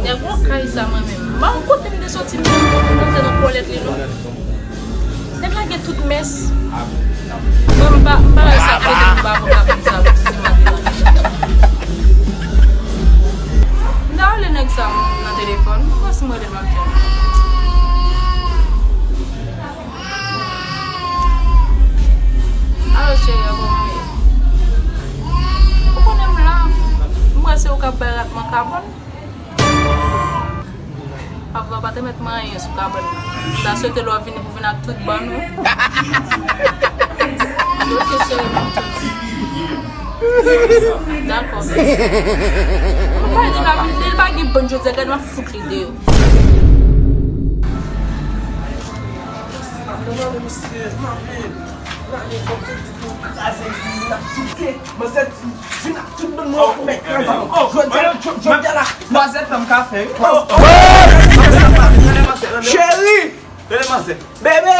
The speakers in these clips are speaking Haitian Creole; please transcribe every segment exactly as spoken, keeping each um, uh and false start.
Nèg, mwen kay sa mwen menm. M pa konn kote m te soti, m te antre nan kòlèt li non. Nèg la gen tout mès. Mwen, m pa, m pa wè sa k rete pou m pa konn rakonte sa pou ti maten nan. M ta rele nèg sa nan telefòn. M pa si m rele l m ap jwenn. Alo, cheri, kòman w ye? Ou konnen m la. M wè se ou k ap bay ratman kabòn. Papa pa te mèt manyen sou kabòn nan. M ta swete lè w vini pou vin ak tout bann ou. Ok, cheri, m ap tann. Dakò. Ou pa di la, li pa gen bann jodi a, gade m ap fout li deyò. Mwen se di vin ak tout bann mwen pou mèt kraze. Jodi a, jodi a la, manzè fè m kafe wi. Cheri! Bebe!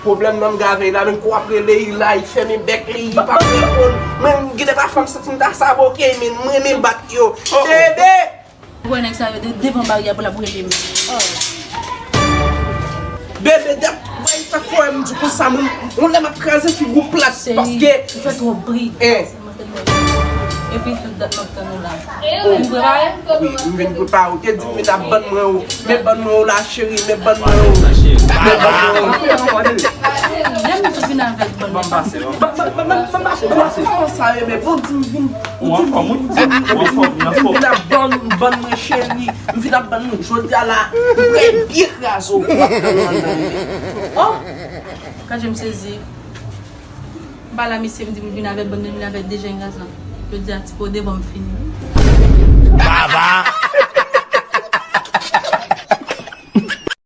Pwoblèm nan m gade la, men kou ap rele li la, li fèmen bèk li, li pa reponn. Men gen de pafwa m santi m ta saboke, men m renmen bat yo. Bebe! Ou wè nèg sa yo de-, devan baryè pou l ap rele m. Bebe, dat, wè sa k fè m di konsa, m, yon lè m ap kraze figi w plat, paske ou fè twòp bri. Epi tout dat m ap tann ou la. Ou vin prepare? Wi, m vin prepare. Ou te di m vin ap bann mwen ou. Men bann mwen ou la, cheri, men bann mwen ou. Men bann mwen ou. Lè m tout vin avèk bann mwen. Kòman sa ye, men bon, di m vin. Ou anfòm, wi. Ou anfòm, wi, anfòm. M vin ap bann, bann mwen cheri. M vin ap bann nou. Jodi a la, m prè byen kraze w. Oh! Kanje m sezi. M pale a misye, m di m vin avèk bann mwen, m vin avèk de jèn gason. Jodi a, ti po devan m fini. Baba!